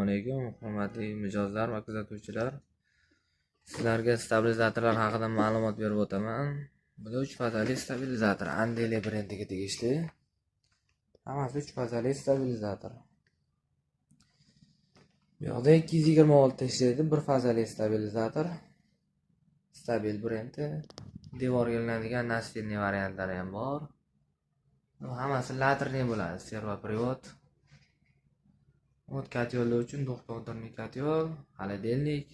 Assalomu alaykum, hurmatli mijozlar va kuzatuvchilar. Sizlarga stabilizatorlar haqida ma'lumot berib o'taman. Bu 3 fazali stabilizator, Andeli brendiga tegishli. Hammasi 3 fazali stabilizator. Bu yoqda 220 voltda ishlaydi, bir fazali stabilizator. Stabil brendi. Devorga ilinadigan настенный variantlari ham bor. Bu hammasi латерный bo'ladi, сервопривод. Вот котёл lar uchun двухконтурный котёл, холодильник.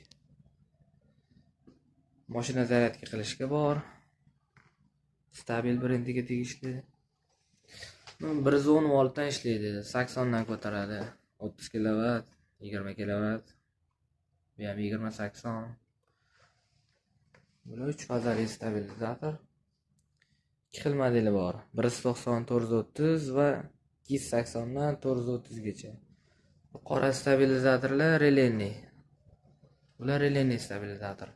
Mashina зарядка qilishga bor. Stabil brendiga tegishli. 110 voltdan ishlaydi, 80 dan ko'taradi. 30 kilovat, 20 kilovat. Bu ham 20 80. Bular 3 fazali stabilizator. Ikki xil modeli bor. 190 430 va 280 dan 430 gacha. Qora stabilizatorlar релейный. Bular релейный stabilizator.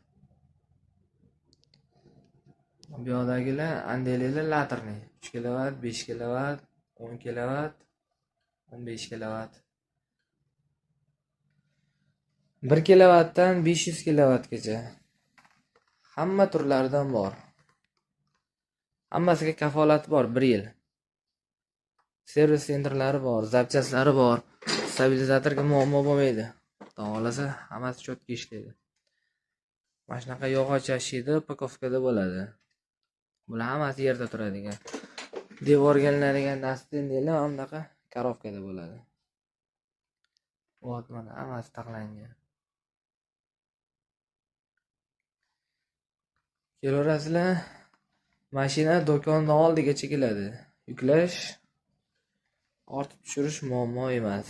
Bu yoqdagilar Andelilar латерный. 3 kilovat, 5 kilovat, 10 kilovat, 15 kilovat. 1 kilovatdan 500 kilovatgacha. Hamma turlaridan bor. Hammasiga kafolat bor 1 yil. Servis sentrlari bor, запчасть lari bor. Stabilizatorga muammo bo'lmaydi. Xudo xohlasa, hammasi чётко ishlaydi. Mana shunaqa yog'och yashikda упаковка da bo'ladi. Bular hammasi yerda turadigan. Devorga ilinadigan настенный lar mana bunaqa коробка da bo'ladi. Вот mana hammasi taxlangan. Kelaverasizlar, mashina do'konning oldigacha keladi. Yuklash, ortib tushirish muammo emas.